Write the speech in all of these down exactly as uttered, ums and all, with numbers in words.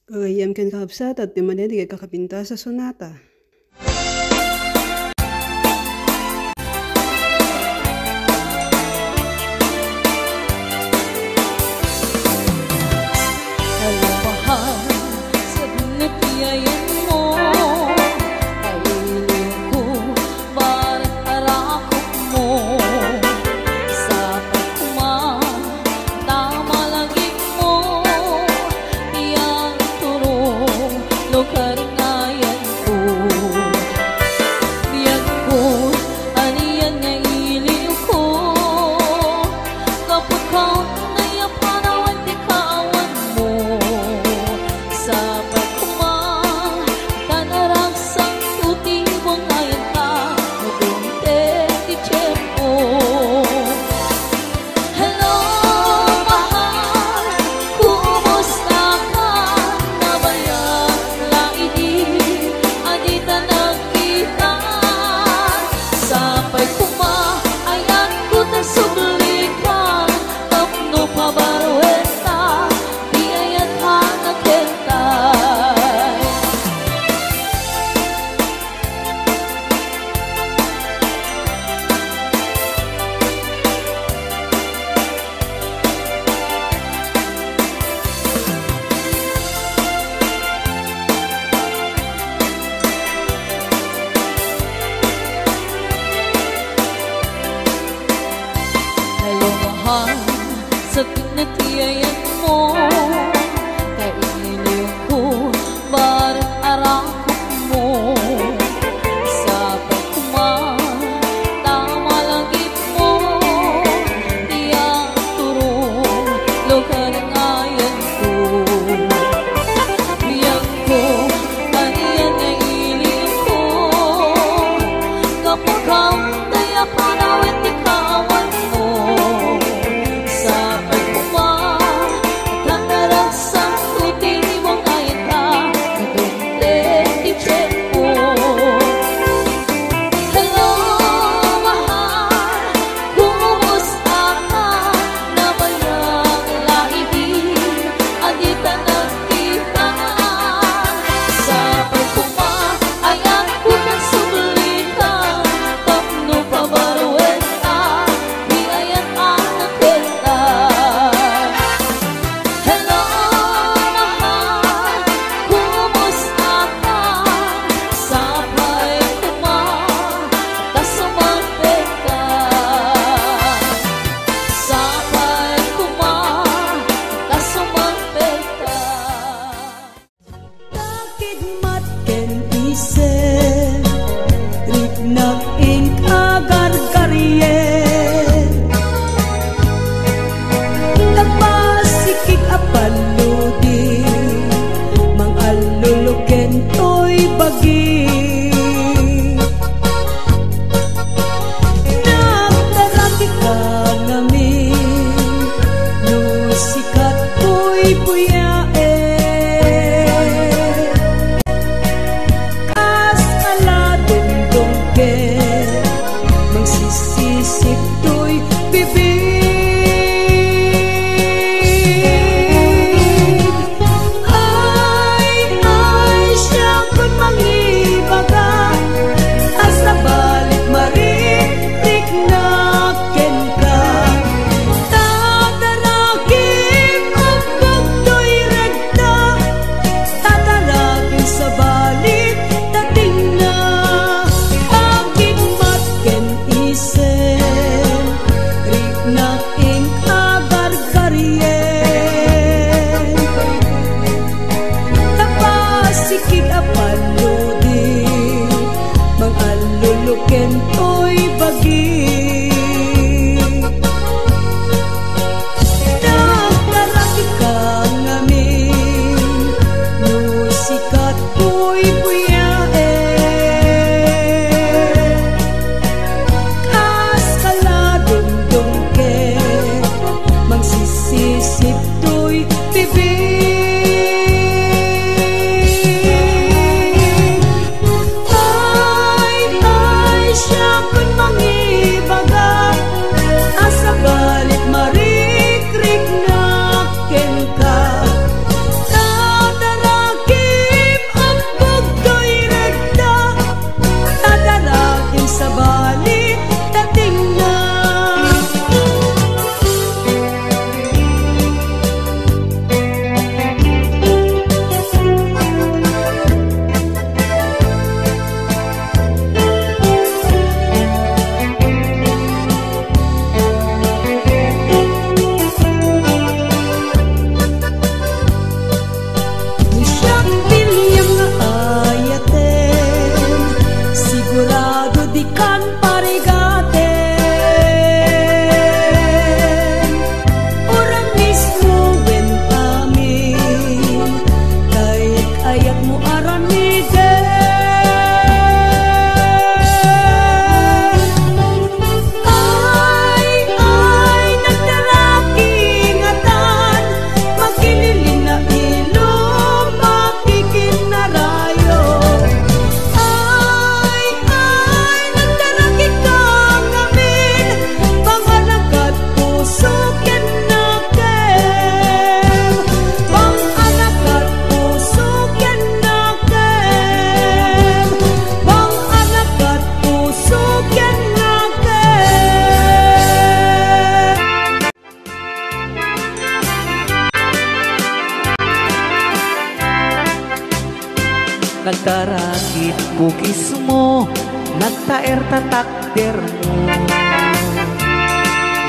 Gagayyem ken kakabsat, adda manen ti kakapintas a sonata. Hello, mahal, sabnet yayenmo, kailiwko, baret arakupmo, satak koma, ta malagipmo, ti agturo, no karngayanko. Nagtarakit bukismo, nagtaer ta takdermo.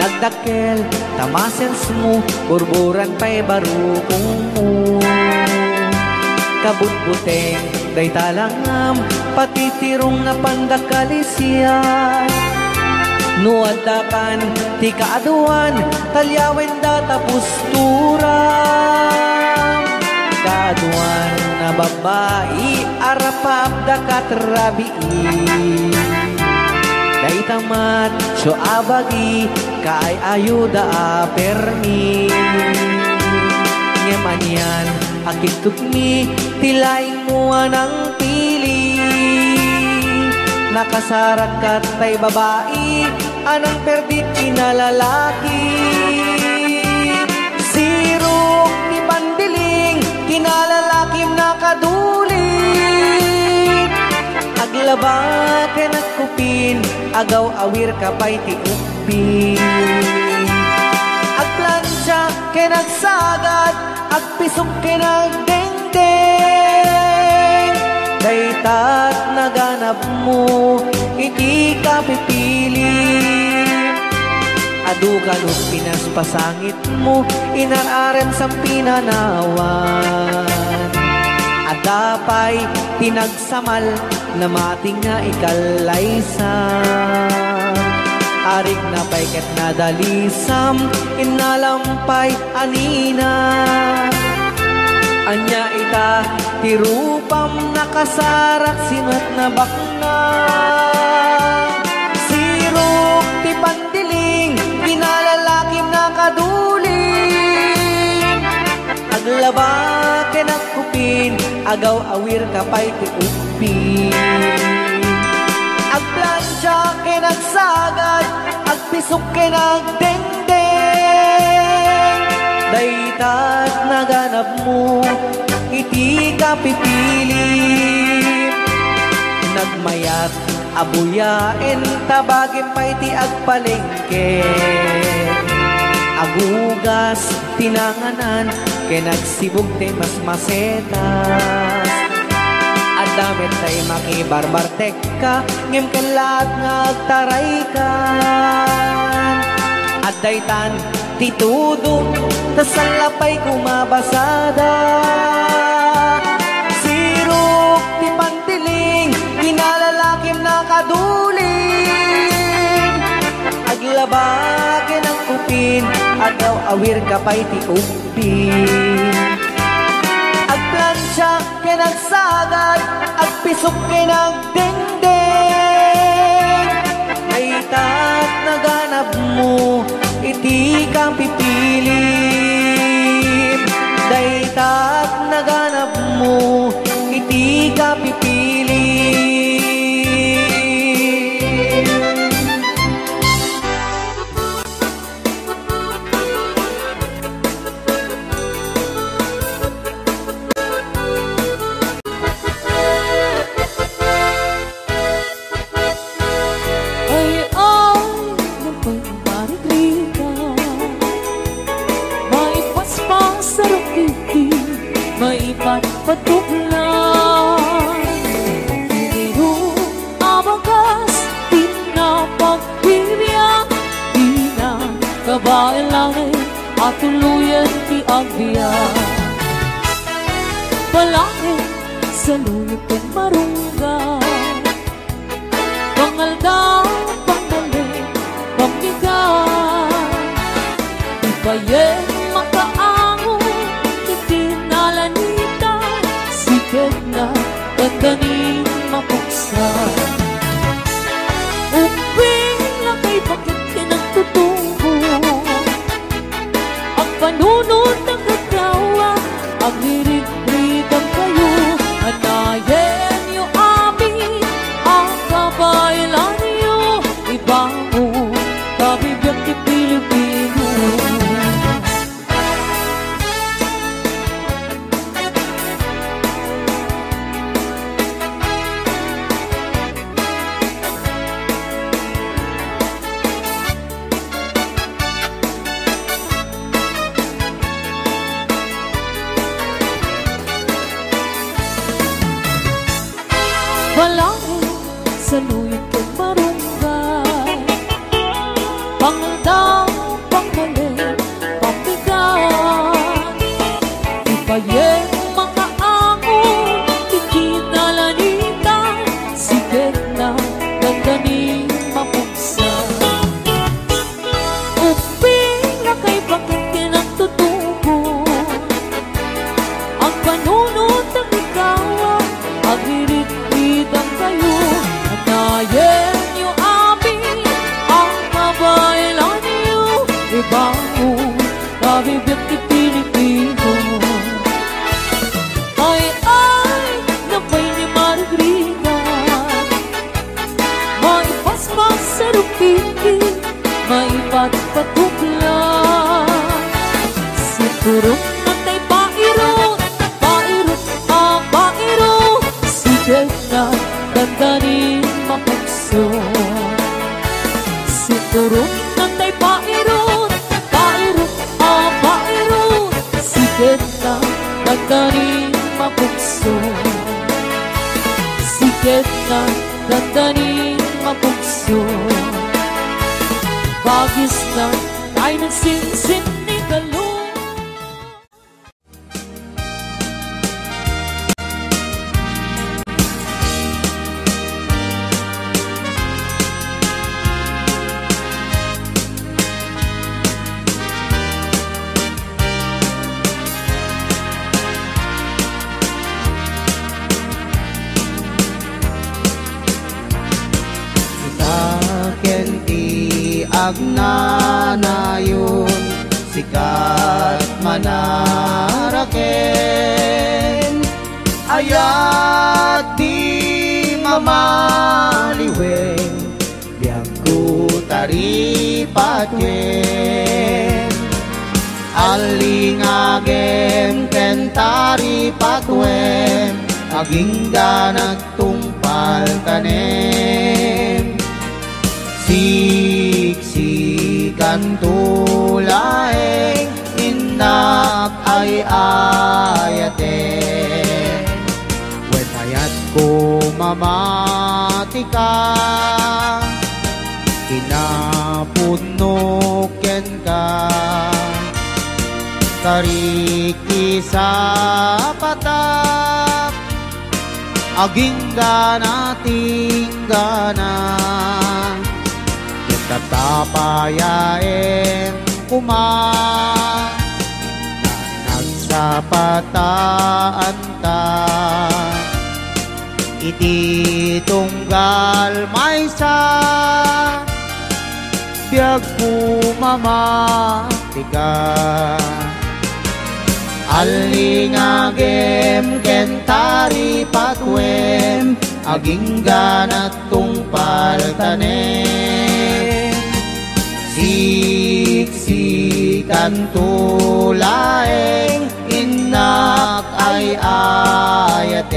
Nagdakkel ta musclesmo, burburan pay barukongmo. Kabutbuteng dayta langam, pati tirong napan da kalisian. No adda kan ti kaaduan, taliawen da ta pusturam. Kaaduan a babbai a rapaap da kat rabii. Dayta macho a bagi, kaay-ayoda a permi. Ngem anian a kitkutmi ti laingmo a nangpili. Nakasarak kat tay babai a nangperdit kinalalaki. Sirok ti pandiling, kinalalakim nakaduling. Aglaba ken agkupin, agaw-awir ka pay ti ukpi. Agplancha ken agsagad, agpisok ken agdengdeng. Daytat naganabmo iti kapipili. Adu kano pinaspasangitmo, inar-arem san pinanawan. Adda pay ti nagsamal, namating nga ikallaysa. Arigna pay ket nadalisam, innalam pay a nina. Ania ita ti rupam, nakasarak sinat nabakna. Sirok ti pandiling, kinalalakim nakaduling. Aglaba ken agkupin, agaw-awir ka pay ti ukpi. Agplancha ken agsagad, agpisok ken agdengdeng. Daytat naganabmo iti kapipili. Nagmayat a buyaen, tabagem pay ti agpalengke. Agugas ti nanganan, ken agsibug ti masmasetas. Adda met tay makibarbartekka, ngem ken laat nga agtaraykan. Adda itan ti tudo, ta saan la pay kumabasada. Sirok ti pantiling, kinalalakim nakaduling. Aglaba ken agkupin, agaw-awir ka pay ti ukpi. Agplancha ken agsagad, agpisok ken agdengdeng. Daytat naganabmo iti kapipili. Daytat naganabmo iti kapipili. Ay, ay, napay marigriga, maipaspas a rukiti, maipatpatubla. Pero abakas, pinapagbibiag, di na kabaelan a tuluyan ti agbiag. Palaeng saluyo ken marunggan, pangaldaw, pangalim, pammigat. Ipayen makaango iti nalanita, siketna, ket danin mapuksa. Ubbing la kay paket ti nagtutubo. Agpanunot a gagawa, agririgrigan kayo, anayen yo amin a kabaelan yo, ibangon kabibiag ti Pilipino. Saluyen ken marunggan, pangaldaw, pangbalin, pampigan. Ipayen makaango ti kinalanitan, siket na dandanin mapuksa. Ubbing a kaipakan ken agtutubo. Agpanunot, agrigawa, agriritritang kayo. Anayenyo amin ang kabaelanyo. Ibangon, kabibiag ti Pilipino. Ay, ay, napay ni Marigrigan. Maipaspas a rupiki, maipatpatukla. Sinturon na tay pairut, pairut a pairut. Siket na dandanin mapukso. Sinturon na tay pairut, pairut a pairut. Siket na dandanin mapukso. Siket na dandanin mapukso. Bagis na tay nagsinsin ni Galon. Ita ken ti agnanayon, sika ti manaraken. Ayat ti mamaliwen, biagko taripatuen. Allingagem ken taripatuen, agingganak tungpal tanem. Siksikanto laeng innak ay-ayaten. Wen ayatko mamatika, kinapudno kenka. Karik isapatak, agingga natinggana. Ket tapayaem koma, nagsapataanta. Iti tunggal maysa, biagko mamatika. Allingagem ken taripatuem, agingganak tungpal tanem. Siksikanto laeng innak ay-ayaten.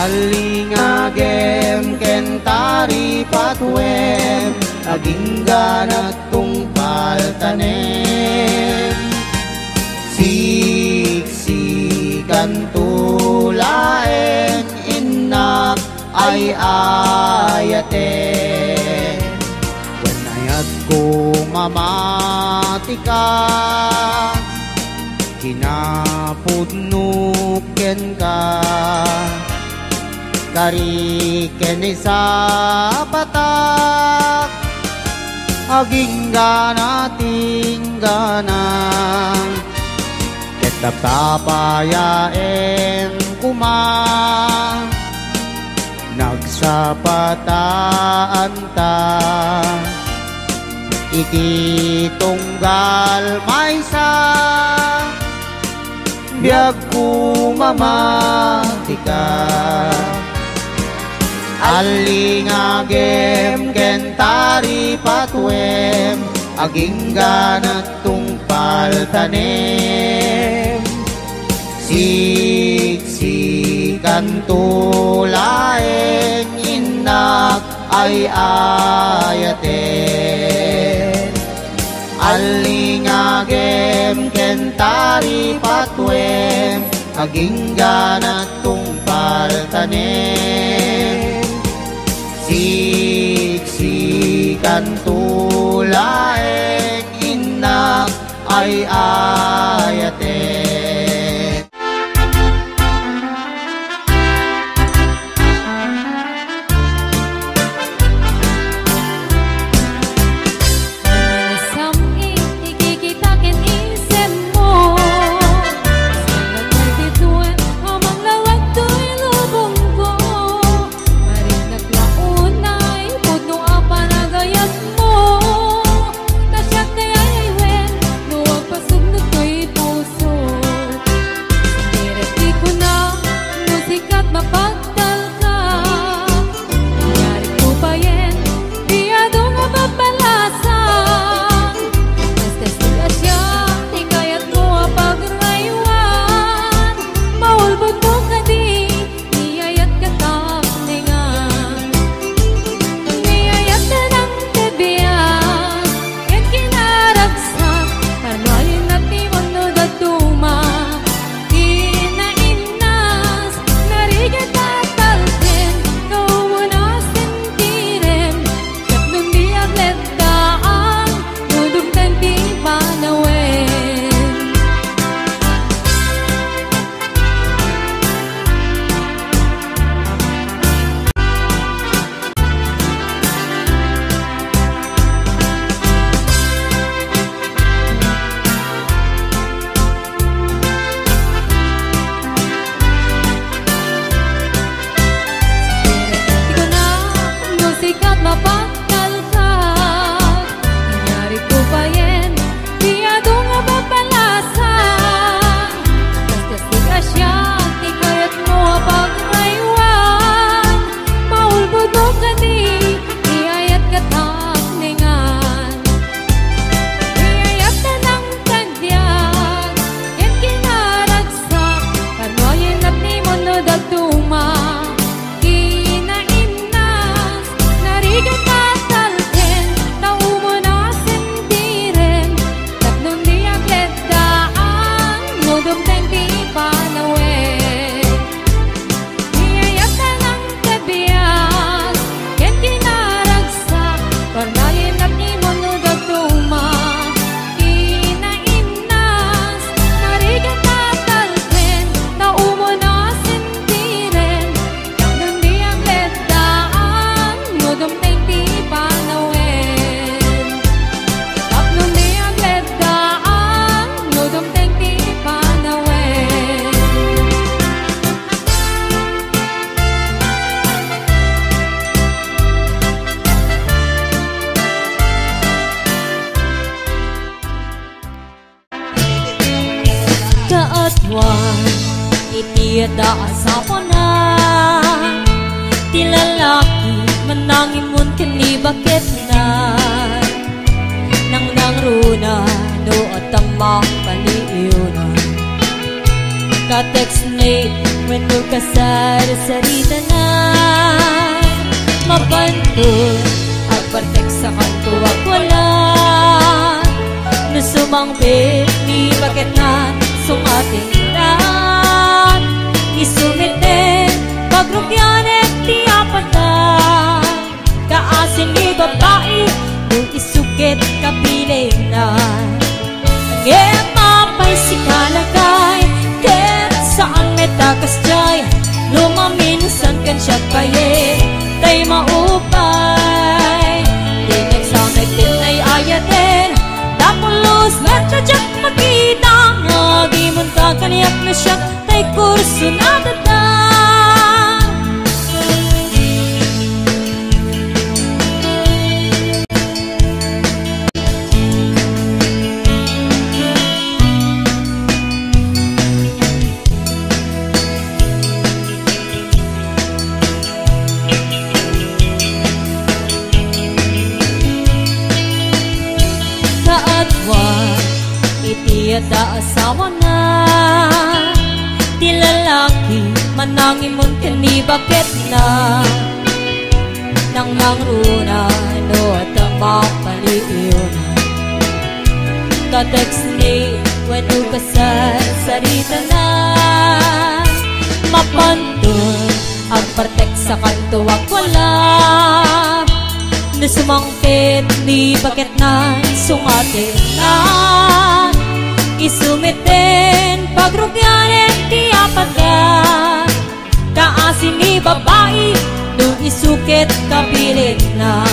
Allingagem ken taripatuem, agingganak tungpal tanem. Siksikanto laeng innak ay-ayaten. Wen ayatko mamatika, kinapudno kenka. Karik ken isapatak, agingga natinggana. Ket tapayaem koma, nagsapataanta. Iti tunggal maysa, biagko mamatika. Allingagem ken taripatuem, agingganak tungpal tanem. Siksikanto laeng innak ay-ayaten. Allingagem ken taripatuem, agingganak tungpal tanem. Siksikanto laeng innak ay-ayaten. Mananasam-i, ikikita ken isemmo. Saan a ditoy, amanglawag toy lubongko. Mariknak la unay, pudno a panagayatmo. Ta siak ti ay-ayaten, no agpasugno toy puso. Siniret ti kuna, no sika ti mapagtalka. Ngarud ko payen, ti adu nga babalasan. Kaskas ti siak, ti kayatmo a pagraywan. Maulbodmo kadi, ti ayatka tapnengan. Ti ayatnak ti biag, ken kinaragsak, parno a linnat ti munno dadduma. Kinainnas, narigat a talken, kaumon a sentirem, tapno di agleddaan, no dumteng ti panawen. Ikuna, no sika ti mapagtalka, ngarud ko payen, ti adu nga babalasan. Kaskas ti siak, ti kayatmo a pagraywan. Maulbodmo kadi, ti ayatka tapnengan. Ti ayatnak ti biag, ken kinaragsak, parno a linnat ti munno dadduma. Kinainnas, narigat a talken, kaumon a sentirem, tapno di agleddaan, no dumteng ti panawen. Ti ayatnak ti biag, ken kinaragsak, parno a linnat ti munno dadduma. Kinainnas, narigat a talken, kaumon a sentirem, tapno di agleddaan, no dumteng ti panawen. Tapno di agleddaan, no dumteng ti panawen. Kaaduan, iti adda a sapana, ti lalaki, mannangimmon ken ni baketna. Nangnangruna no adda makaliiwna. Ka-textmate wenno kasarsaritana. Mapanto, agparteksakanto a kuala. No sumangbit ni baketna, sungaten ira. Isu met, pagrugianek ti apatna. Kaasi ni babai, no isu ket kabilinna. Ngem apay sika, lakay, ket saan met a kasdiay, no maminsan ken siak pay, tay maupay. Dinek sa met ti ay-ayaten, ta pulos met a diak makita, nga agimonka kaniak no siak tay kurso na dada. asawana. Ti lalaki, mannangimun ken ni baketna. Nangnangruna no adda mapaliiwna. Ka-text ni wenno kasarsaritana. Mapanto agparteksa kanto agwala. No sumangpet ni baketna, sungatenna. Isu met ti pagrugianen ti apatda. Kaasi ni babai no isu ket kabilinna.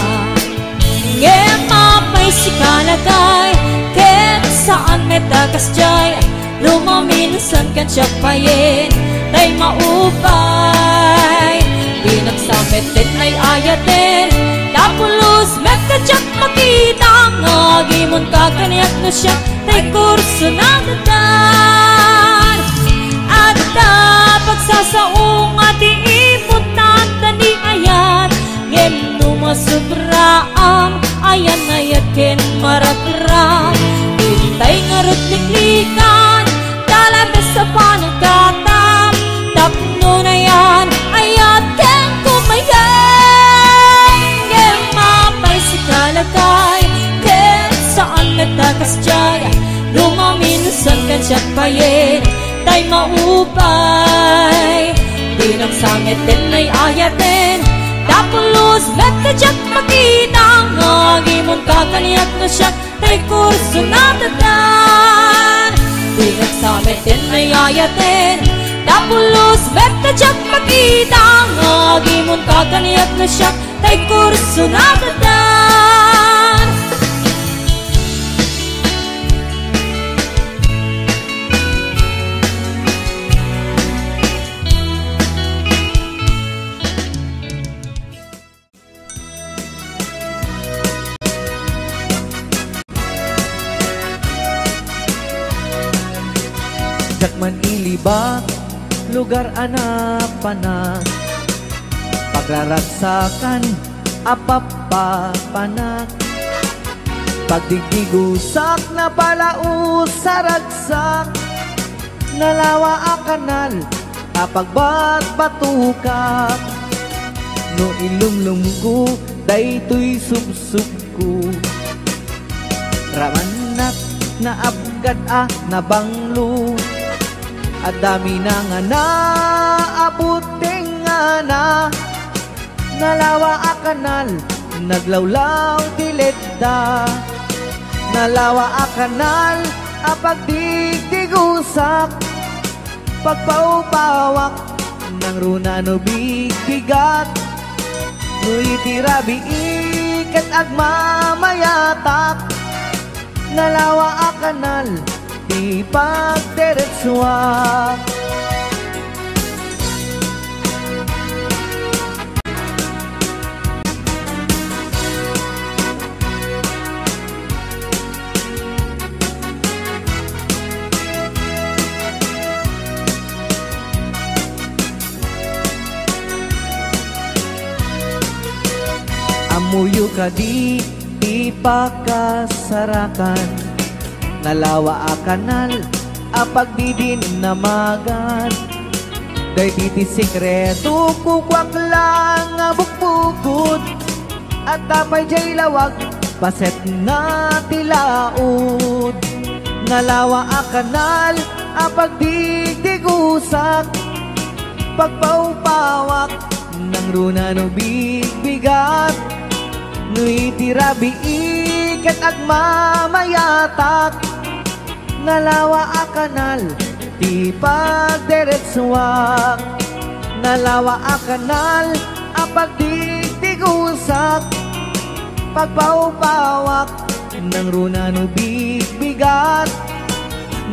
Ngem apay sika lakay, ket saan met a kasdiay, rumaminsan ken siak payen, tay maupay. Pinagsamet ti ay-ayaten, ta pulos met a diak makita, nga agimonka kaniak no siak, tay kursonak a dan. Adda pagsasao nga ti iputna ta ni ayat, ngem no masubraam, ayan-ayat ken maragrak. Itay ngarud liklikan, talabes a panagkatam, tapno nayan-ayat ken kumayay. Ngem apay sika lakay, ket saan met a kasdiay, rumaminsan ken siak payen, tay maupay. Pinagsamet ti ay-ayaten, ta pulos met a diak makita, nga agimonka kaniak no siak, tay kursonak a dan. Pinagsamet ti ay-ayaten, ta pulos met a diak makita, nga agimonka kaniak no siak, tay kursonak a dan. Diak man ilibak, lugar a napanak, pagraragsakan a papapanak, pagdigdigusak, napalaos a ragsak, nalawa a kanal a pagbatbatukak. No ilumlumko daytoy subsubko, ramannak naabgad a nabanglo. Adda minangana a puting ngana, nalawa a kanal, naglawlaw ti letda. Nalawa a kanal a pagdigdigusak, pagpaupawak, nangruna no bigbigat. No iti rabii ket agmamayatak, nalawa a kanal ti pagderetsuak. Ammoyo kadi ti pakasarakan? Nalawa a kanal a pagdidinnamagan. Daydi ti sekreto, kukuak laeng a bukbukod. Adda pay diay lawag, pasetna ti laod. Nalawa a kanal a pagdigdigusak, pagpaupawak, nangruna no bigbigat. No iti rabii ket agmamayatak, nalawa a kanal ti pagderetsuak. Nalawa a kanal a pagdigdigusak, pagpaupawak, nangruna no bigbigat.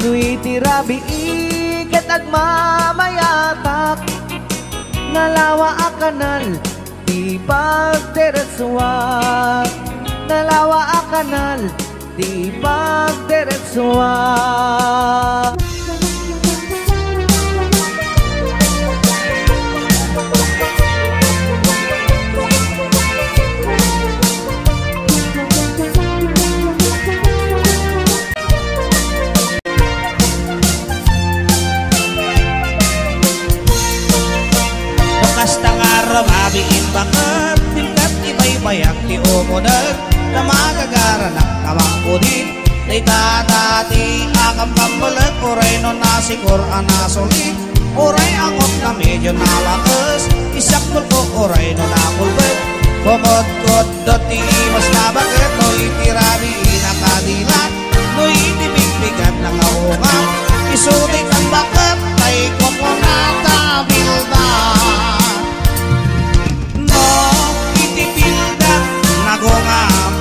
No iti rabii ket agmamayatak, nalawa a kanal ti pagderetsuak. Nalawa a kanal ti pagderetsuak. Nagdamagagaranak a mangkudik, dayta dati a kamkambulet, uray no nasikor a nasulit, uray angot na medyo nalakes, isakbelko uray no nakulbet, kumudkudot ti imas na baket, no iti rabii nakadilat, no iti bigbigat nakaungak, isu daytan baket, tay kukunata bilda. No iti bilda nagungam,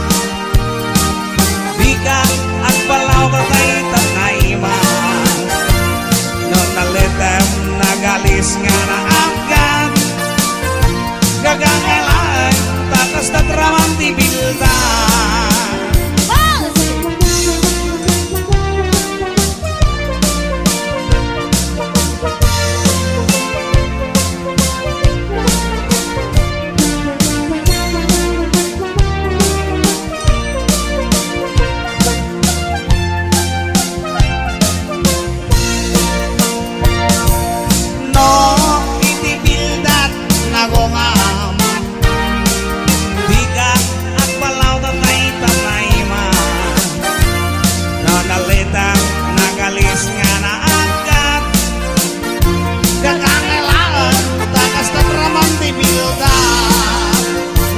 bigat agballaw daytan naimas. No naletem nagalis nga naaggat, gagangay laeng ta kasta ti raman ti bilda. No iti bildat nagungam, dika agballaw daytan naimas. No naletem nagalis nga naaggat, gagangay laeng ta kasta ti raman ti bilda.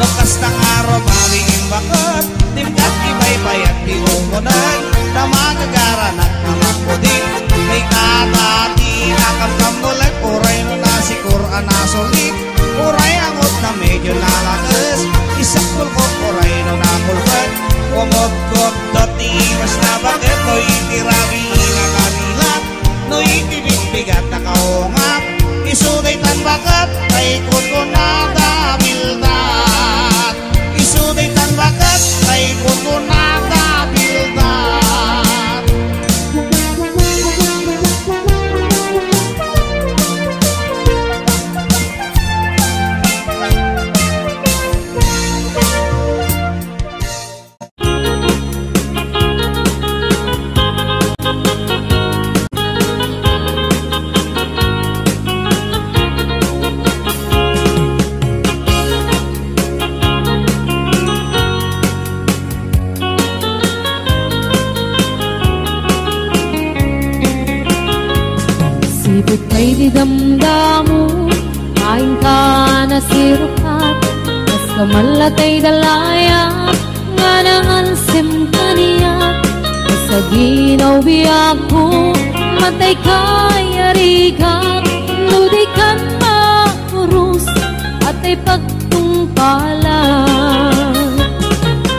No kasta ngarud a rin baket, dimgak ibaybayat ti umuneg, ta magagaranak a mangkudik. Dayta dati a kamkambulet, uray no nasikor a nasulit, uray angot na medyo nalakes, isakbelko uray no nakulbet, kumudkudot ti imas na baket, no iti rabii nakabilat. No iti bigbigat nakaungak, isu daytan baket, tay kukunada bildat. Isu daytan baket, tay kukunada bildat. Sipud pay ti damdamo, ain ka nasirpat, kas kamallatay dalayat, nga nangalsem kaniak, kasaginaw biagko, matay kayarigak, no di kan maurus, atay pagtungpalan.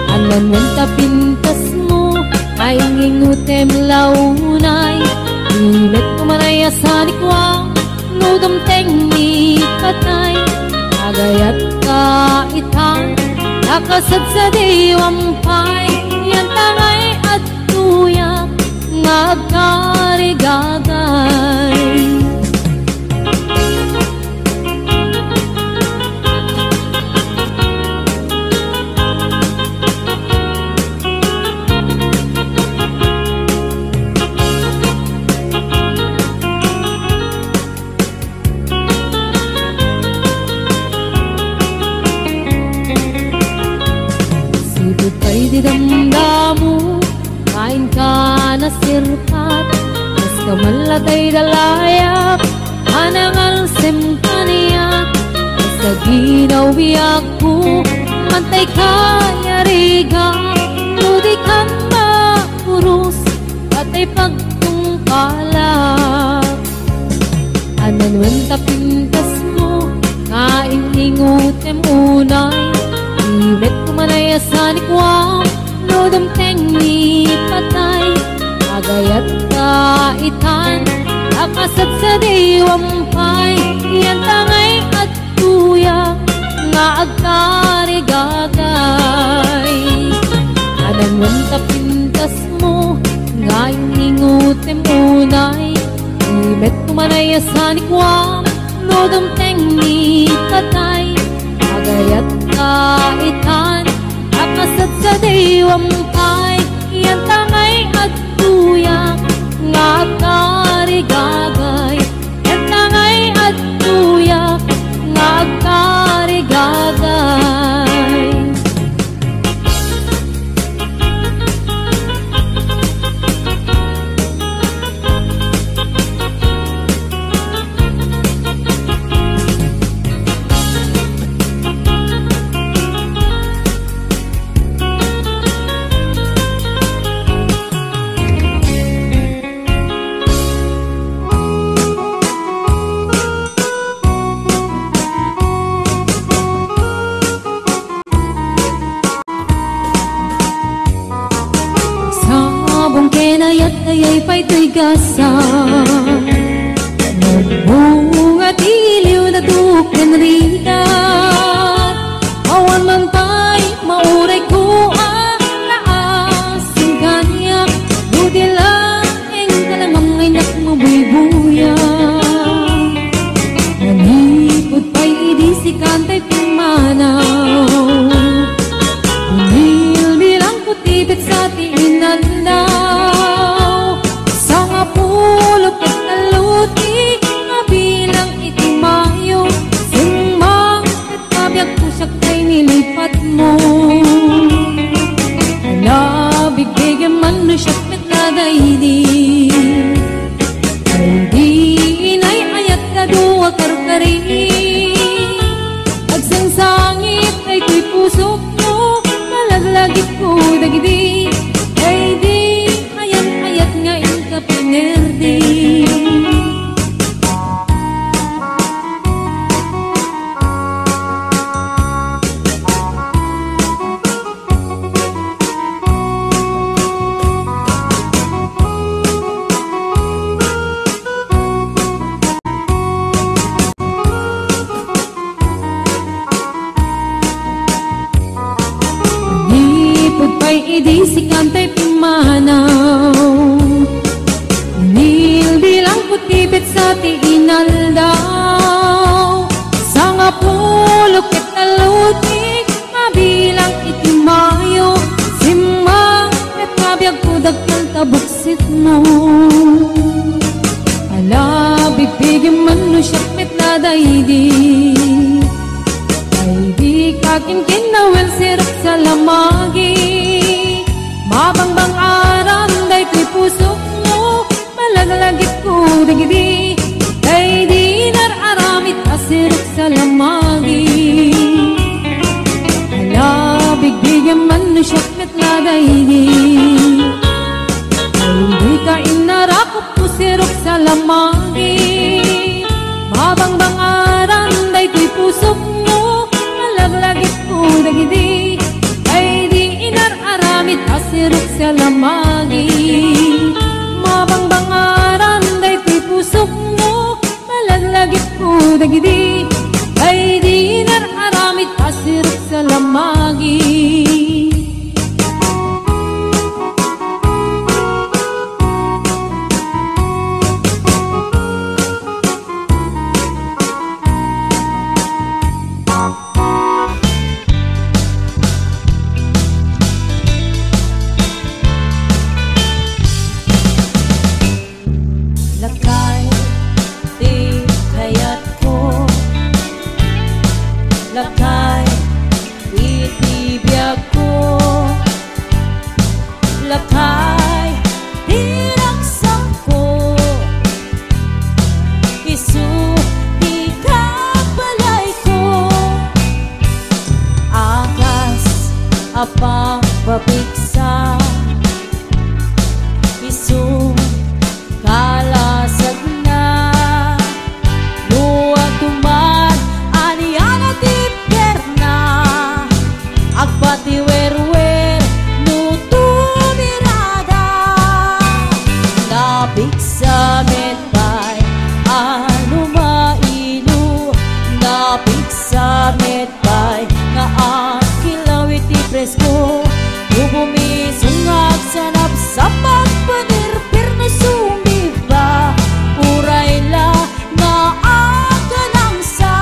Anan wen ta pintasmo, ay ngingutem launay, imet ko manay a sanikwa, no dumteng ni patay, agayat ka itan, nakasadsadiwam pay, yan tangay adtoyak nga agkarigagay. Sipud pay ti damdamo, ain ka nasirpat, kas kamallatay dalayat, a nangalsem kaniak, kasaginaw biagko, matay kayarigak, no di kan maurus, atay pagtungpalak. Anan wen ta pintasmo, nga in-ingutem unay, imet ko manay a sanikwa, no dumteng ni patay, agayat ka itan, a kasadsadiwam pay, yan tangay adtoyak nga agkarigagay. Anan wen ta pintasmo, nga in-ingutem unay, imet ko manay a sanikwa, no dumteng ni patay, agayat ka itan, a kasadsadiwam pay, yan tangay adtoyak nga agkarigagay, yan tangay adtoyak nga agkarigagay. pay toy gasa. Nagbunga ti iliw na dukren rigat. Awan man pay mauray ko a naasin kaniak. Buti laeng ka na mamngaynak mabuybuya. Manipud pay idi sikan tay pimmanaw. Bilbilangko ti petsa ti inaldaw. Sangapulo ket tallo ti mabilang iti Mayo. Simmang ket kabiagko siak tay nilipatmo. Ala, bigbigem man no siak met la daydi. Daydi inay-ayat a dua karkari. Agsangsangit daytoy pusokmo, malaglagipko dagidi. Daydi ayan-ayat nga inka pinerdi. Manipud pay idi sikan tay pimmanaw. Bilbilangko ti petsa ti inaldaw. Sangapulo ket tallo ti mabilang iti Mayo. Simmang ket kabiagko dagtal ta buksitmo. Ala, bigbigem man no siak met la daydi. Daydi kakinkinawel sirok sa lamagi. Mabangbang aram daytoy pusokmo, malaglagipko dagidi. Daydi inar-aramid a sirok sa lamagi. Ala, bigbigem man no siak met la daydi. Daydi ka inarakop pusirok sa lamagi. Mabangbang aran daytoy pusokmo, malaglagipko dagidi. Daydi inar-aramid a sirok sa lamagi. Mabangbang aran daytoy pusokmo, malaglagipko dagidi. Daydi inar-aramid a sirok sa lamagi. Lakay ti kayatko, lakay iti biagko, lakay ti ragsakko, isu ti kabalayko, a kas a pagpapigsa, isu kalasagna. No agtuman aniana ti perna, agpatiwerwer no tumirada. Napigsa met pay a lumailo, napigsa met pay nga agkilaw iti presko. No bumisong nga agsanapsap, agpanerper no sumiba, uray la nga agkanangsa.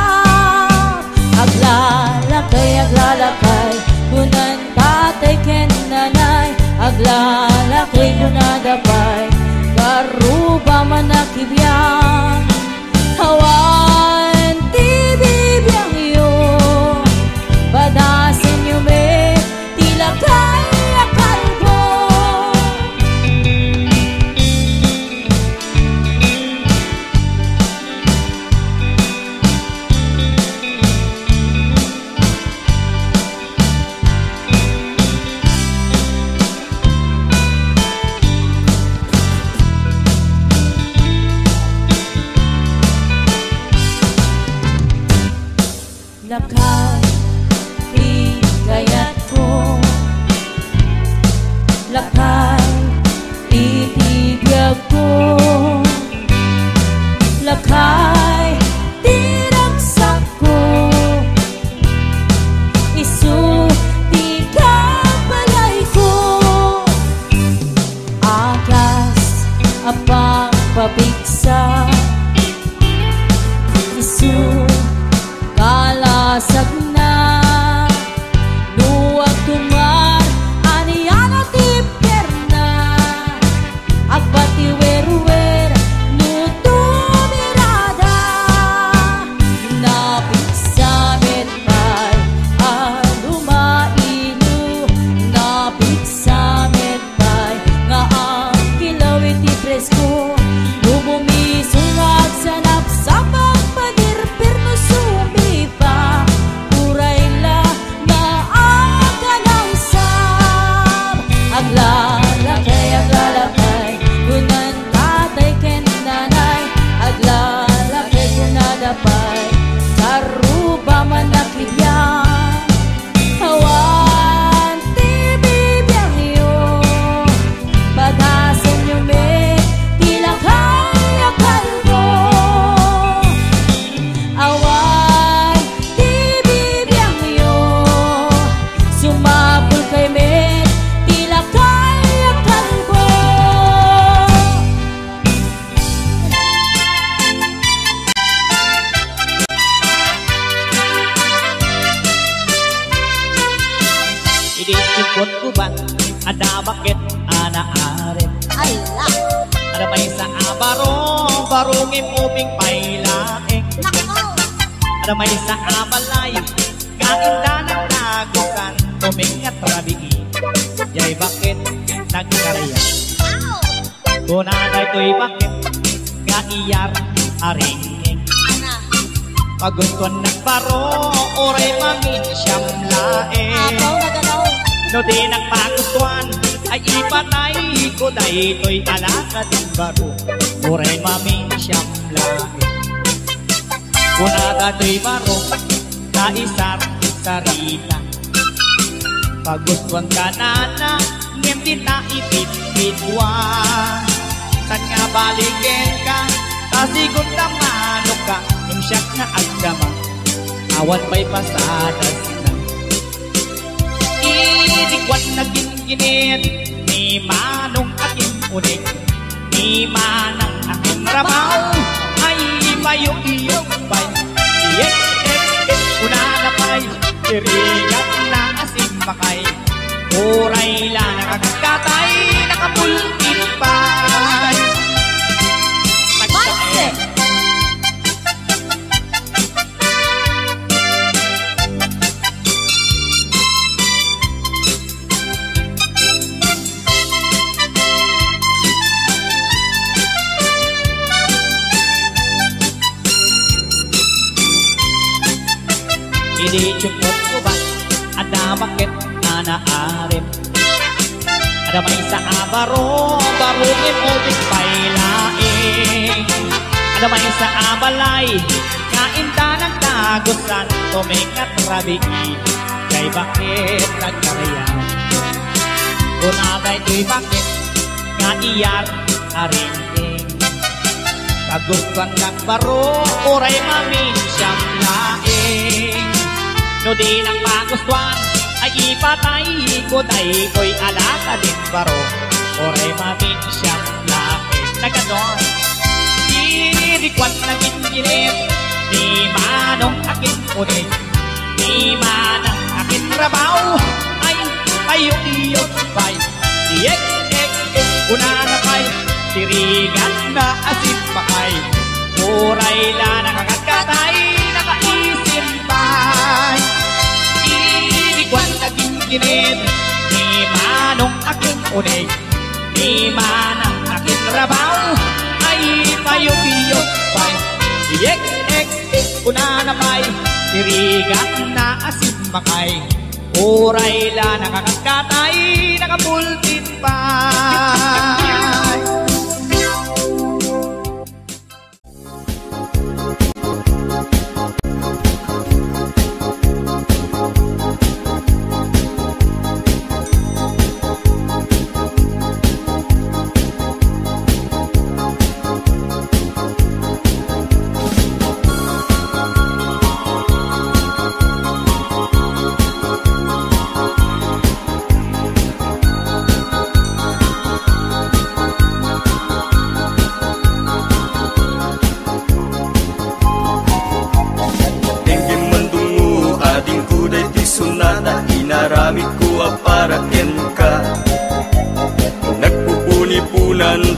Aglalakay, aglalakay, kunan tatay ken nanay. Aglalakay, kunada pay, karuba man a kibiang. Awan ti bibiangyo, padasenyo met ti lakay a kalbo. Lakay ti kayatko, lakay iti biag Lakay ti ragsakko, isu ti kabalayko. Agas a pagpapigsa, isu kalasagna. No agtumar, aniana ti pierna? Agbatiwerwer no tumirada. Napigsa met pay a lumaino, napigsa met pay nga agkilaw iti presko. No bumisong nga agsanap, sapag padirpir no sumipa, uray la nga agkanangsam. Aglalakay, aglalakay, kunan tatay ken nanay. Aglalakay, kunada pay, karuba man a kibiang. Awan ti bibiangyo, pagasenyo met ti lakay a kalbo. Awan ti bibiangyo, sumapulkay met ti lakay a kalbo. Idi tiempon gubat, adda baket a naarim. Ala! Adda maysa a baro, baro ngem ubing pay laeng. Nako! Adda maysa a balay, nga inda nagtagusan, tumingat rabii, jay baket nagkariam. Wow! Kuna daytoy baket nga iyar a ringing. Ana. Pagustuan nak baro, uray maminsiam laeng. Apaw, naganaw. No dinak pagustuan, ay ipatayko daytoy alakad a baro, uray maminsiam laeng. Kuna daytoy baro, naisar-sarita. Pagustuanka nana, ngem dita ipitpituan. Saan nga balikenka, ta sigun ta manokka, ngem siak nga agdama, awan pay pasadasna. Idi kuan nagingginit ni Manong a kin-unig, ni Manang a kinrabaw, ay ipayukyuk pay. Iyek, ek, ek, kunana pay, irigatna a simmakay. Uray la nakakatay, nakapulkit pay. Panse! Idi tiempon gubat, adda baket a naarim. Adda maysa a baro, baro ngem ubing pay laeng. Adda maysa a balay nga inda nagtagusan, tumingat rabii, jay baket nagkariam. Kuna daytoy baket nga iyar a ringing. Pagustuan nak baro, uray maminsiam laeng. No dinak pagustuan, ay ipatayko daytoy alakad a baro, uray maminsiam laeng. Nagano? Idi kuan nagingginit ni Manong a kin-unig, ni Manang a kinrabaw, ay payukyuk pay. Iyek, ek, ek, kunana pay, irigatna a simmakay. Uray la nakakatay, nakaisim pay. Idi kuan nagingginit ni Manong a kin-unig, ni Manang a kinrabaw, ay payukyuk pay. Iyek, ek, ek, kunana pay, irigatna a simmakay. Uray la nakakatay, nakapulkit pay.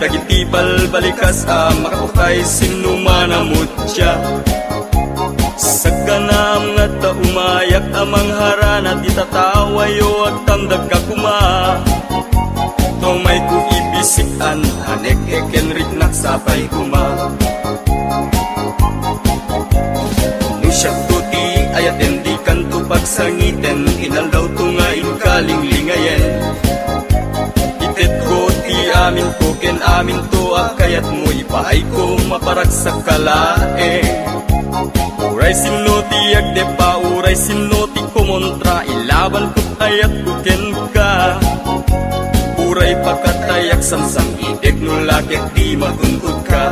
Dagiti balbalikas a makapatay, sinno man a mutya. Sagganam nga adda umayak a mangharana ti tatawayo, agtamdagka koma. Tumayko ibisik-an, anek-ek ken riknak sapay koma. No siakto ti ayatem, dikanto pagsangiten, inaldawto nga inkalinglingayen. Itedko ti aminko ken aminto a kayatmo, ipaayko, maparagsakka laeng. Uray sinno ti agdeppa, uray sinno ti kumontra, ilabanko ti ayatko kenka. Uray pakatayak, samsam-itek no lakek, di magun-odka.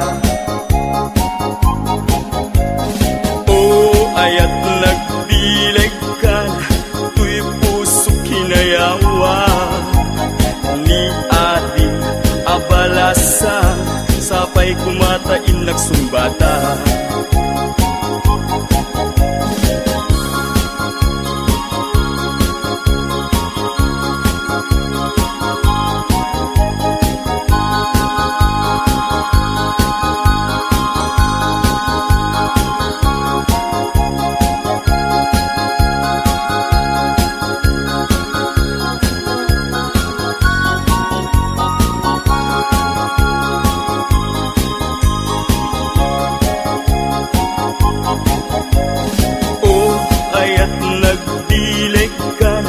O ayat, nagbilegkan, toy pusok kinayawa, ni ading a balasan, sapay koma ta innak sungbata. O ayat, nagbilegkan,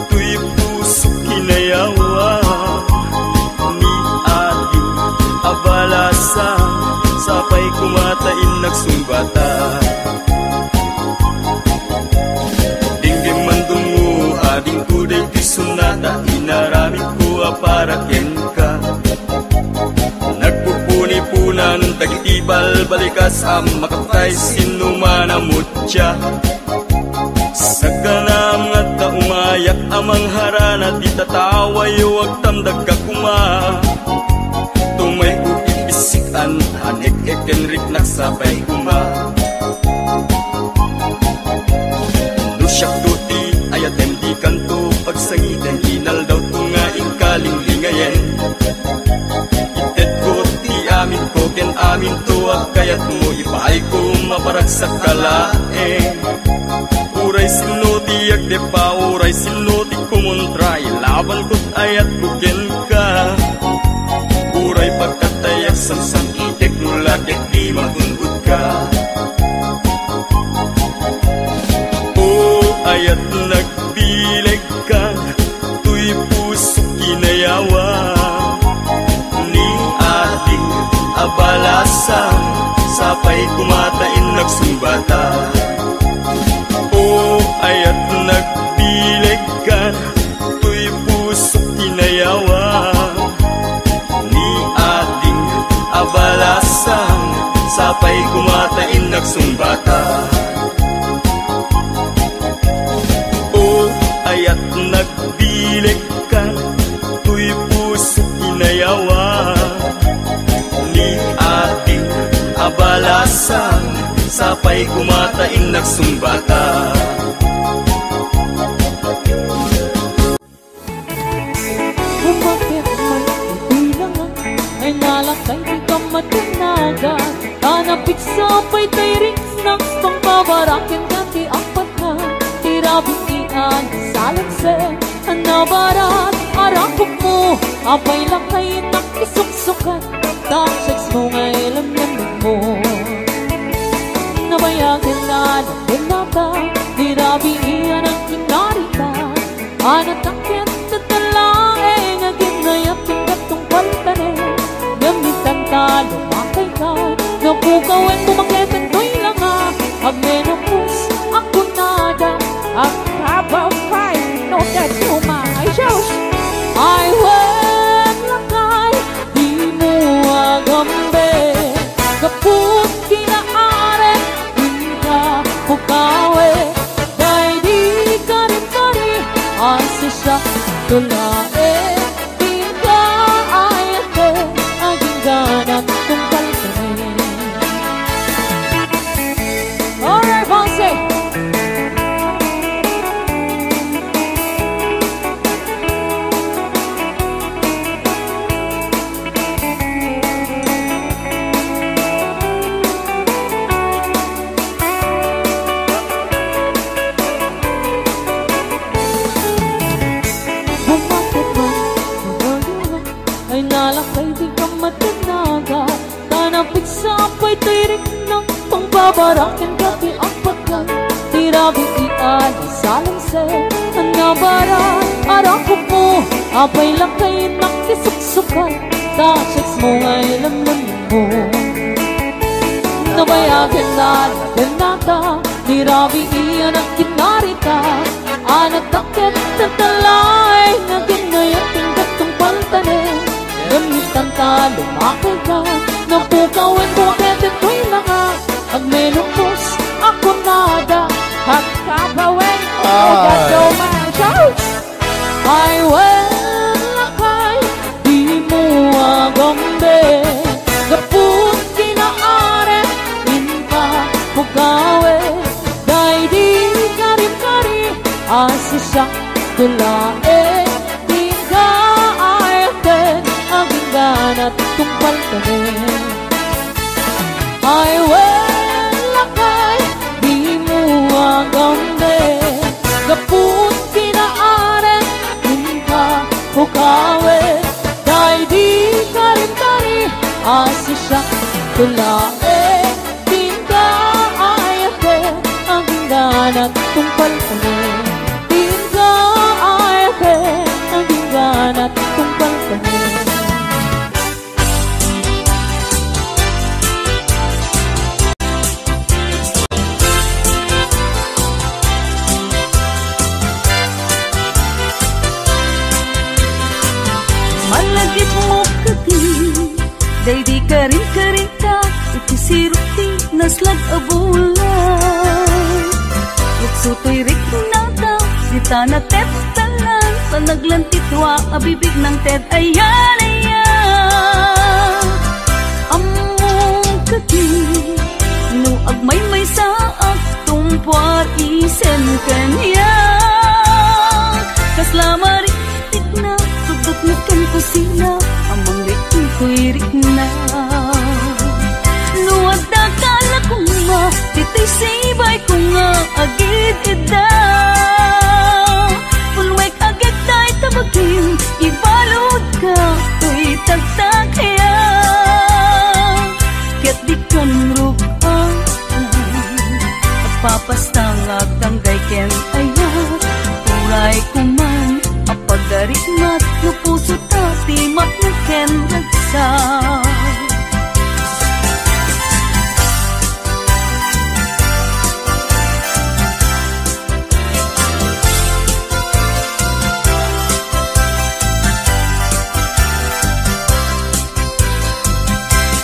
toy pusok kinayawa, ni ading a balasan, sapay koma ta innak sungbata. Denggem man dungngo, adingko daytoy sonata, inaramidko a para kenka. Nagpupunipunan dagiti balbalikas a makapatay, sinno man a mutya. Sagganam nga adda umayak a mangharana ti tatawayo, agtamdagka koma. Tumayko ibisik-an, anek-ek ken riknak sapay koma. No siakto ti ayatem, dikanto pagsangiten, inaldawto nga inkalinglingayen. Itedko ti aminko ken aminto a kayatmo, ipaayko, maparagsakka laeng. Uray sinno ti agdeppa, uray sinno ti kumontra, ilabanko ti ayatko kenka. Uray pakatayak, samsam-itek no lakek, di magun-odka. O ayat, nagbilegkan, toy pusok kinayawa, ni ading a balasan, sapay koma ta innak sungbata. O ayat, nagbilegkan, toy pusok kinayawa, ni ading a balasan, sapay koma ta innak sungbata. O ayat, nagbilegkan, toy pusok kinayawa, ni ading a balasan, sapay koma ta innak sungbata. Umakyat man iti langa, ay nalakay ti kammatinaga. Tanapigsa pay tay riknak, pangbabaraken dati apat na. Ti rabii a nasalanse, nabarat, arakupmo, apay lakay nakisuksukat, ta sex mo nga ilamyammo. Nabayagen na, nabenata, ti rabii a nagkinarita. Anatak ket ket laeng a ginayat ken gatong paltanen. Ngem intan ta lumakayka, napukawen, bumaketen toy langa, agmenopause, agkunada, agkababay, no, that's too much. Ay, sus! Ay, wen, lakay, dimo agambe, gapu ti naarek, inka pukawe, daydi kari-kari, asisa, tulae, inka ayate, agingganak, tungkal kami. Alright, Fonse. Para kenka ti agpatgan, ti rabii a nasalangset. Nabara a rakopmo, apay lakay nakisuksukar, ta sex mo ngay lemlemmo. Nabayagen na nadennata, ti rabii a nagkinarita, a nagtakket ti talay, nga ginnayan ti gatong paltanen. Ngem itanta lumakayka, napukawen ko ket ditoy laka, agmenopause a kunada. Agkabawen, Ay. Ay, wen lakay, dimo agambe. Gapu ti naaret, inka pukawen. Daydi karim-kari, a siak ti laeng, dika ayaten, agingganat tungpaltanen. Ay, wen lakay, dimo agambe. Gapu ti naaret, inka pukawen. Daydi karim-kari, a siak ti laeng, dika ayaten, agingganat tungpaltanen. Dika ayaten, agingganat tungpaltanen. Malagipmo kadi, daydi karim-karim ta iti sirok ti naslag a bulan. Rukso toy riknata, dita nateptalan, panaglan ti tua a bibig nangted ayan, ayan. Ammom kadi, no agmaymaysaak, tumpuar isen kaniak. Kasla marik Tikna, sugdotna ken kusina, a mangriing toy rikna. No adda ka la koma, ditoy sibaykon nga agid-idda. Punwek agek dayta bagim, ibaludka toy tagtakiak. Ket dikan ruk-an, agpapasta nga agdanggay ken ayat. Uray koman a pagarikmat no pusota ti mapnek ken ragsak.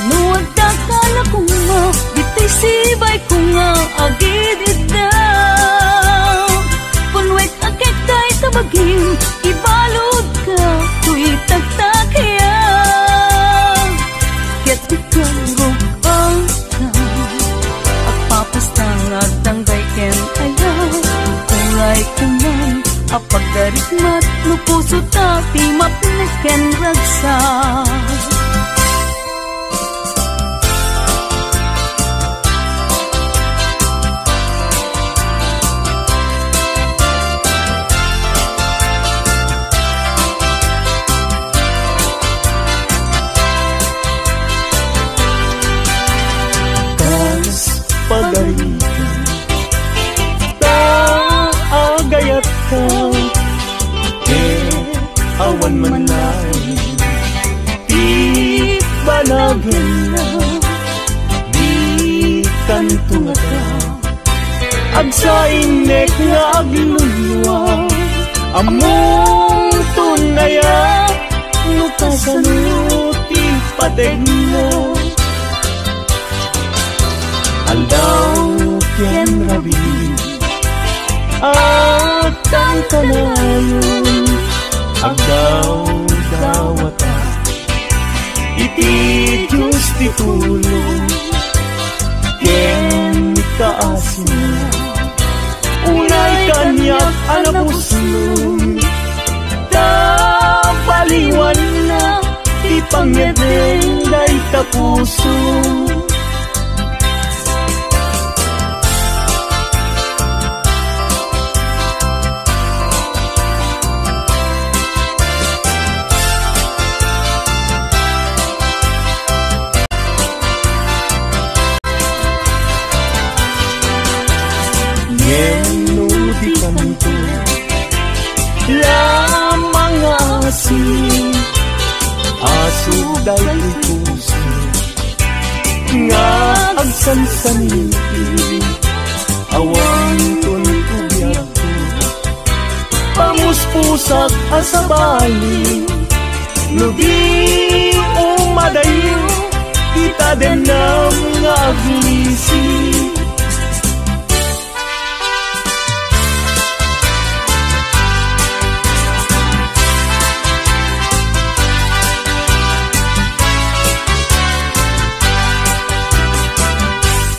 No adda ka la koma, ditoy sibaykon nga agid-idda. Punwek agek dayta bagim, ibaludka toy tagtakiak. Ket dikan ruk-an, agpapasta nga agdanggay ken ayat. Uray koman a pagarikmat no pusota ti mapnek ken ragsak. Kas pagarikan ta agayatka, ket awan man laeng ti banagenna. Dikanto ngata agsainek nga aglulua. Ammom ton aya no kasano ti pategna. Aldaw ken rabii, agtangtanayon, agdawdawata iti Dios ti tulong ken kaasina. Unay kaniak a napusno, ta baliwanna ti pangngedeng dayta puso. Lamang nga asin, aso daytoy puso nga agsansaniti, awan tuntubiak. Pamuspusak a sabali, no di umadayo, ita denam nga aglisi.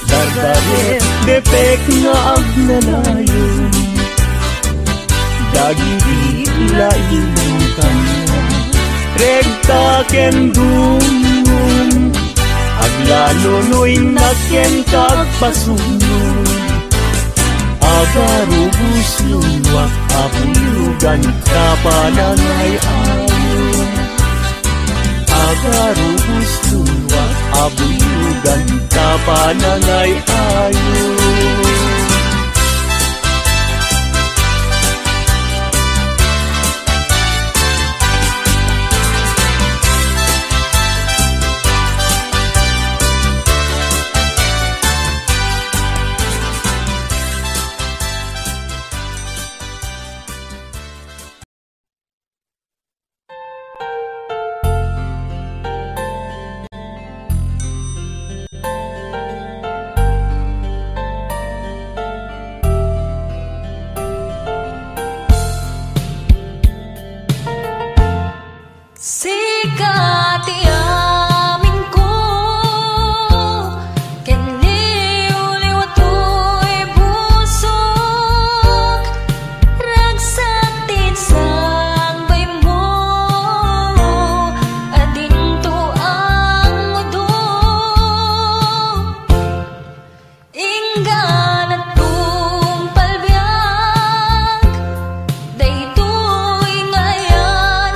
Dardaret, depek nga agnanayon dagiti laing kaniak. Rekta ken dumngom, aglalunoynak ken agpasumno. Agarubos luak a buyogan ta panangay-ayo. Agarubos luak a buyogan ta panangay-ayo. Sika ti aminko, ken liwliwa toy busok, ragsak ti insangbaymo, adinto agudom. Inggana tungpal biag, daytoy nga ayan-ayan.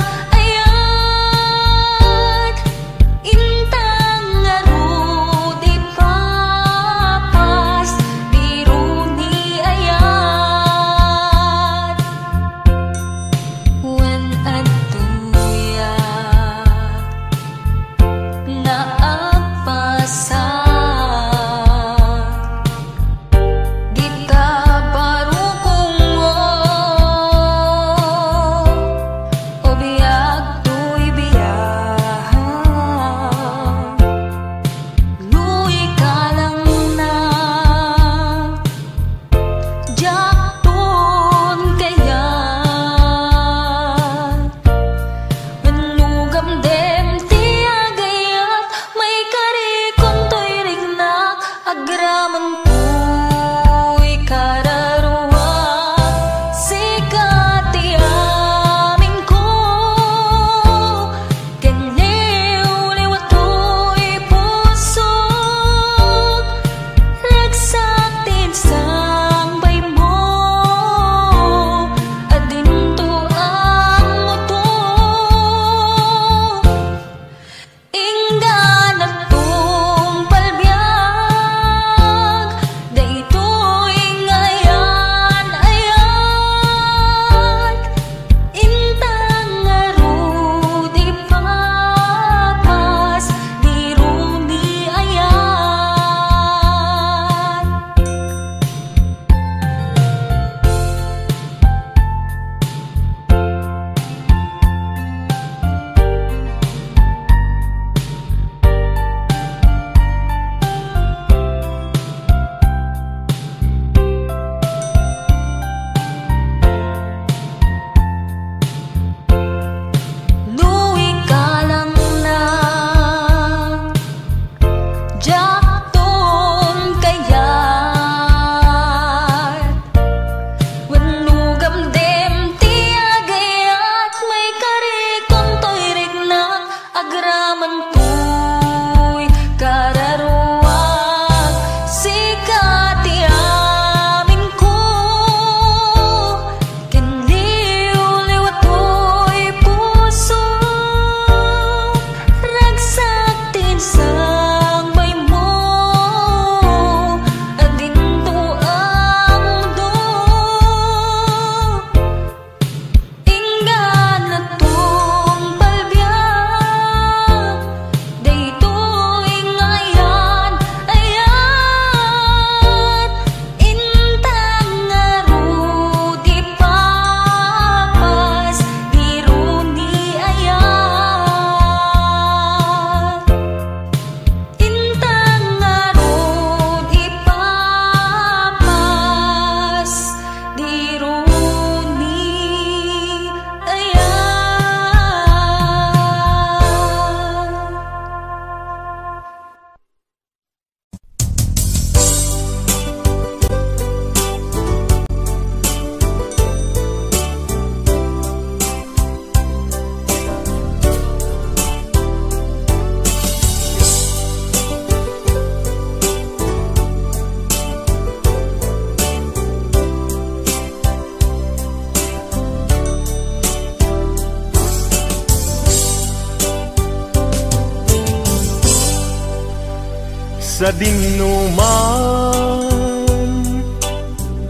Sadingno man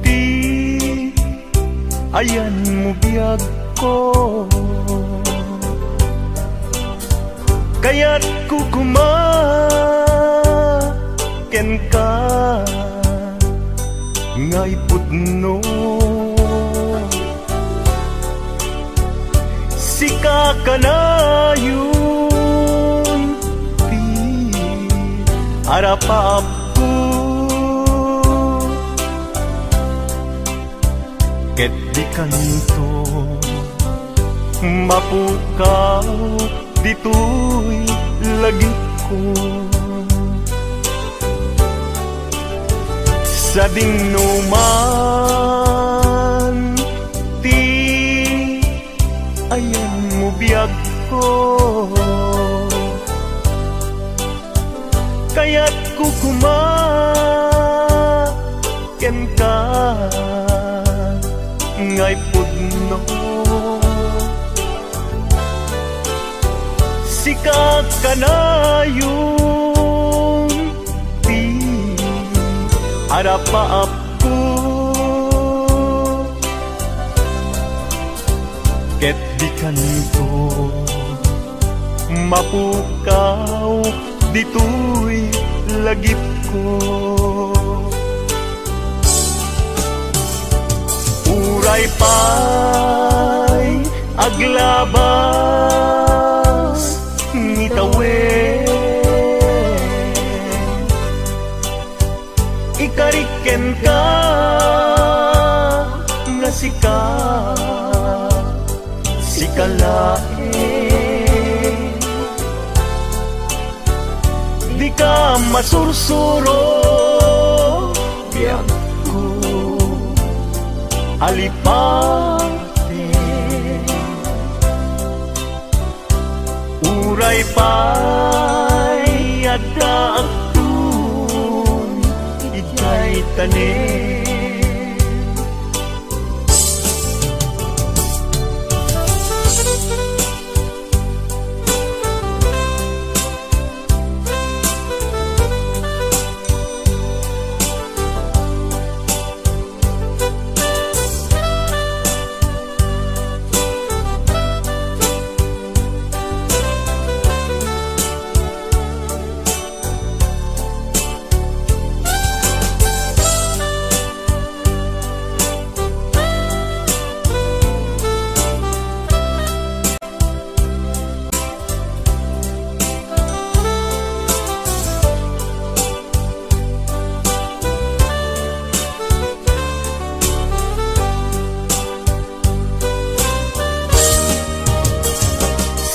ti ayanmo biagko, kayatko koma kenka nga ipudno. Sika kanayon ti arapaapko, ket dikanto mapukaw ditoy lagipko. Sadingno man ti ayanmo biagko, kayatko koma kenka nga ipudno. Sika kanayon ti arapaapko, ket dikanto mapukaw ditoy lagipko. Uray pay aglabas ngitawen, ikarik kenka nga sika, sika laeng. Dika masursuro, biagko, alipate. Uray pay adda agtun idiay tanem.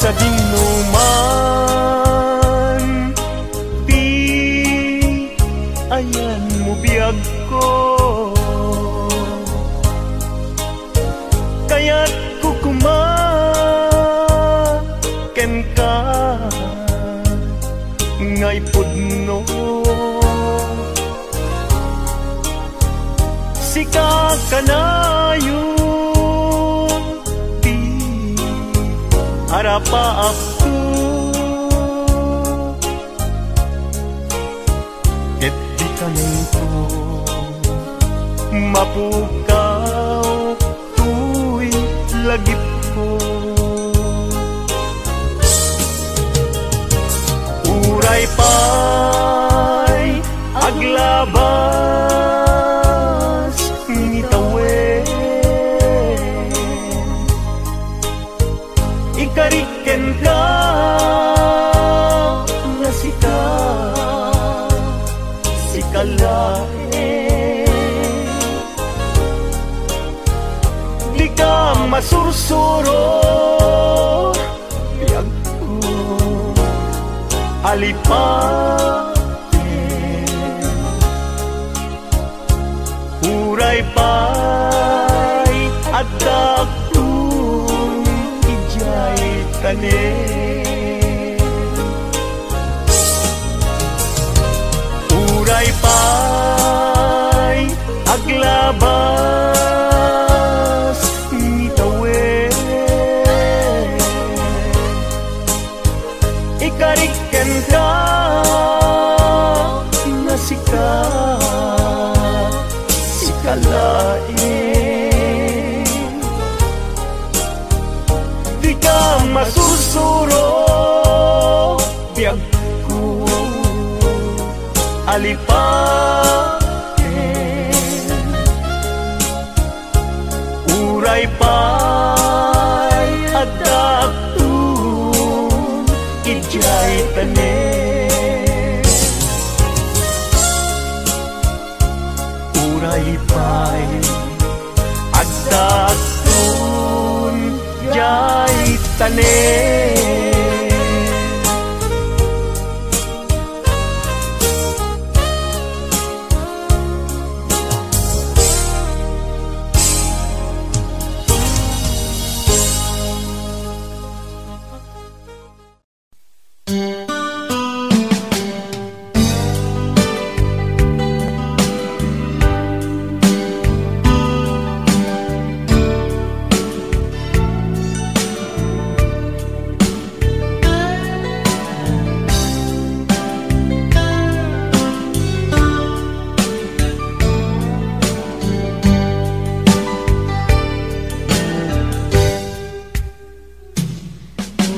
Sadingno man ti ayanmo biagko, kayatko koma kenka nga ipudno. Sika kanayon ti arapaapko, ket dikanto mapukaw toy lagipko. Uray pay aglabas ngitawen, ikarik kenka nga sika, sika laeng. Dika masursuro, biagko, alipate. Uray pay adda agtun idiay tanem. Uray pay aglabas ngitawen, ikarik kenka Masursuro biagko, alipaten. Uray pay addaakton idiay tanem. Uray pay addaakton diay tanem.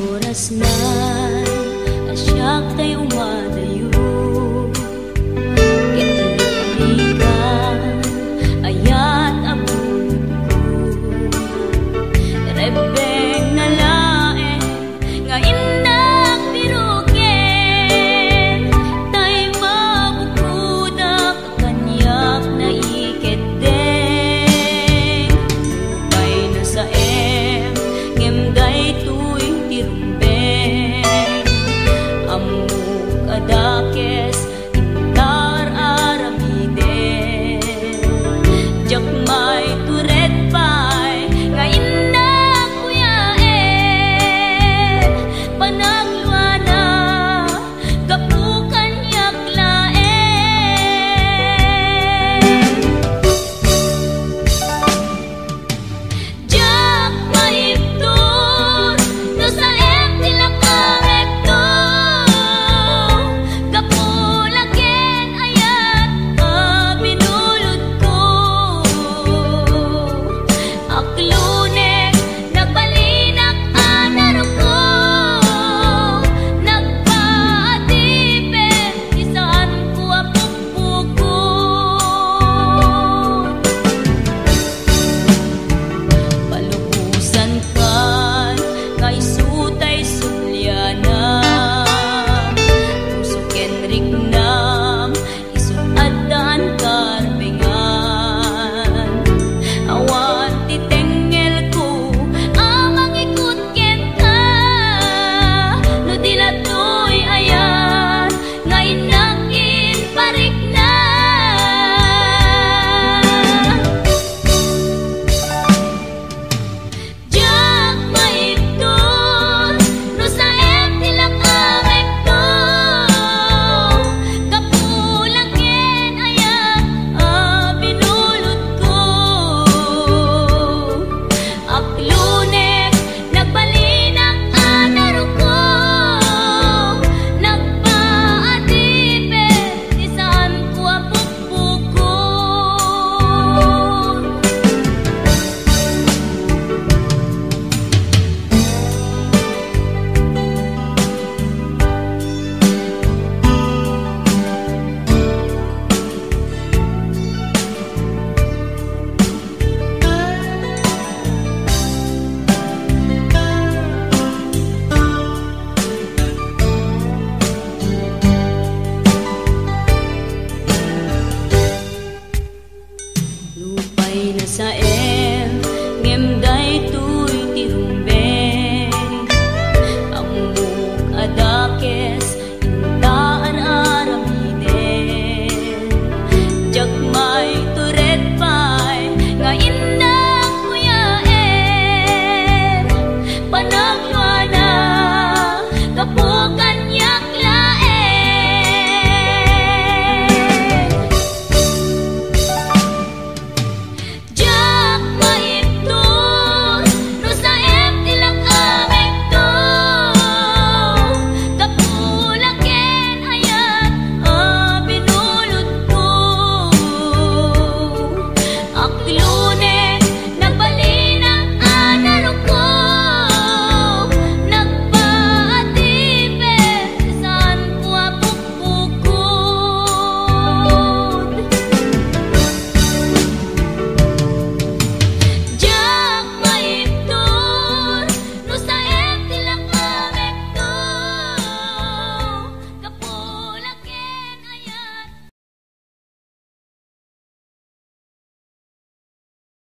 Oras na a siak tay umay